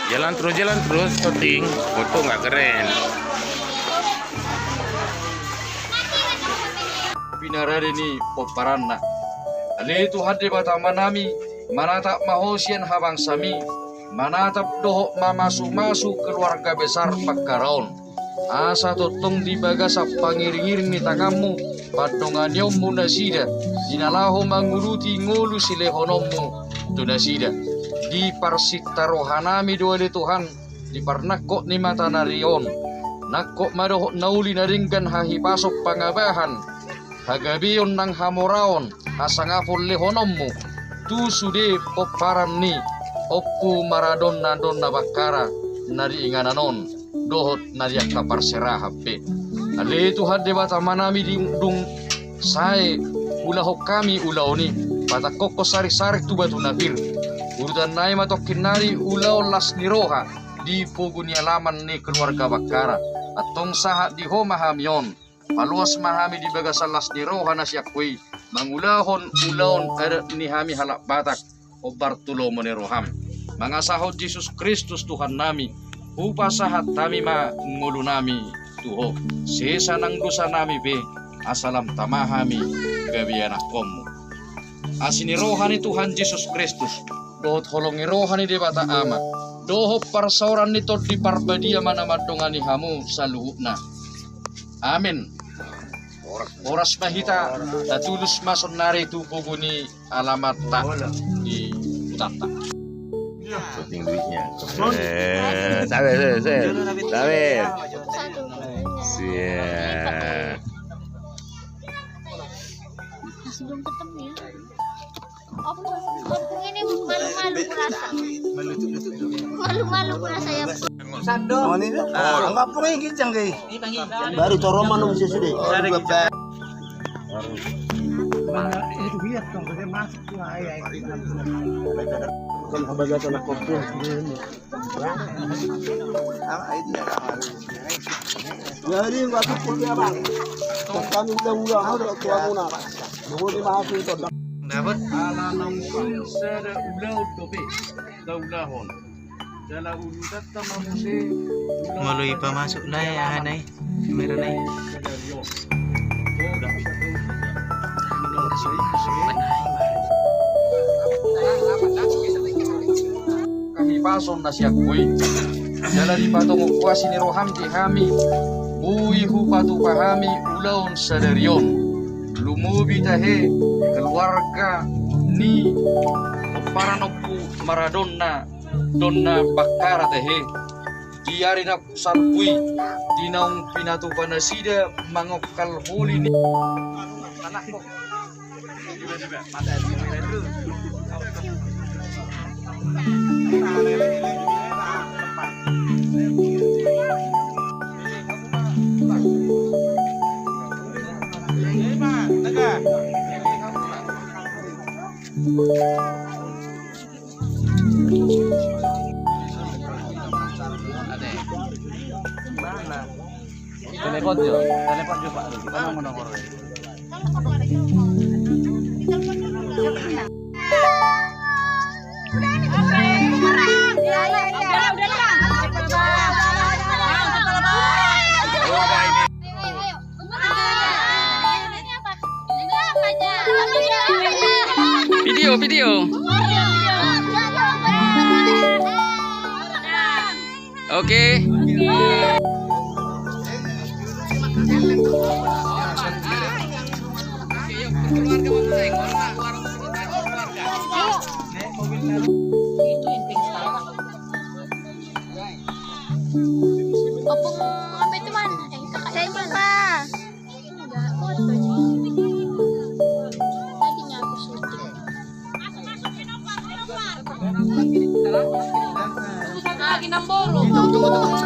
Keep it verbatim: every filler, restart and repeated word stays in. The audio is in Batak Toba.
Jalan terus, jalan terus, syuting. Foto nggak keren. Pinarade ni pomparanna. Ale Tuhan Debata Amanami, manatap ma Ho sian habangsami, manatap dohot mamasumasu keluarga besar Bakkara on. Asa tongtong di bagasan pangiringiring ni tanganmu, pandonganionmu nasida, di na laho manguruti ngolu silehononmu tu nasida. Diparsinta rohanami do ale Tuhan, di parnangkok ni matanari on. Nangkok ma dohot na uli na denggan hahipason pangabahan, hagabeon nang hamoraon, hasangapon lehononmu, tu sude pomparan ni Ompu Maradonna Donna Bakkara na di inganan on, dohot na di angka parserahan pe. Ale Tuhan Debata Amanami, dung sae ulahon hami ulaon i, patangkokhon saringsarings tu batu na pir. Urutanna i ma tongkinnari ulaon las ni roha di pogu ni alaman ni keluarga Bakkara. Antong sahat di Ho ma hami on. Paloas ma hami di bagasan las ni roha na sian Ho i, mangulahon ulaon adat ni hami halak Batak, hombar tu lomo ni roham. Mangasahon Jesus Kristus Tuhannami, hupasahat hami ma ngolunami tu Ho. Sesa nang dosanami pe, asa lam tama hami gabe anakkonmu. Asi ni roha ni Tuhan Jesus Kristus, dohot holong ni roha ni Debata Ama, dohot parsaoran ni Tondi Parbadia ma na mandongani hamu saluhutna. Amen. Horas ma hita, tatulus ma saonnari tu pogu ni alamanta di hutanta. Penting duitnya. Eh, sabar, sabar, sabar. Sabar. Siap. Masih belum ketemu ya. Opung, Opung ini malu-malu kurasa. Malu-malu kurasa ya. Sando. Oh, ini. Ah, enggak, Opung ini kijang, guys. Baru coroman om sesudah. Itu lihat dong, dia masuk tuh, ay, ay. Bukan kebetulan anak Opung. Jadi, nggak cukup dia, Bang. Kami udah-udah, udah tua muna. Nunggu di mana tuh, Bang? Dapat. Ala naung sada ulaon dope taulahon. Jala ulutan ta ma muse. Molo ipamasuk lai aha nai. Merah nai. Hahipason na sian Ho i. Jala dipatongon Ho asi ni roham di hami. Boi hupatupa hami ulaon sadari on. Lumobi tahe keluarga ni pomparan Ompu Maradonna Donna Bakkara tahe. Di ari na salpu i, di naung pinatupa nasida mangongkal holi ni. Telepon jo, telepon jo Pak Rudi, kan mau nomor. Video, video. Oke. Saya jumpa. Enggak, foto. Tadinya aku syuting. Lagi nang boru.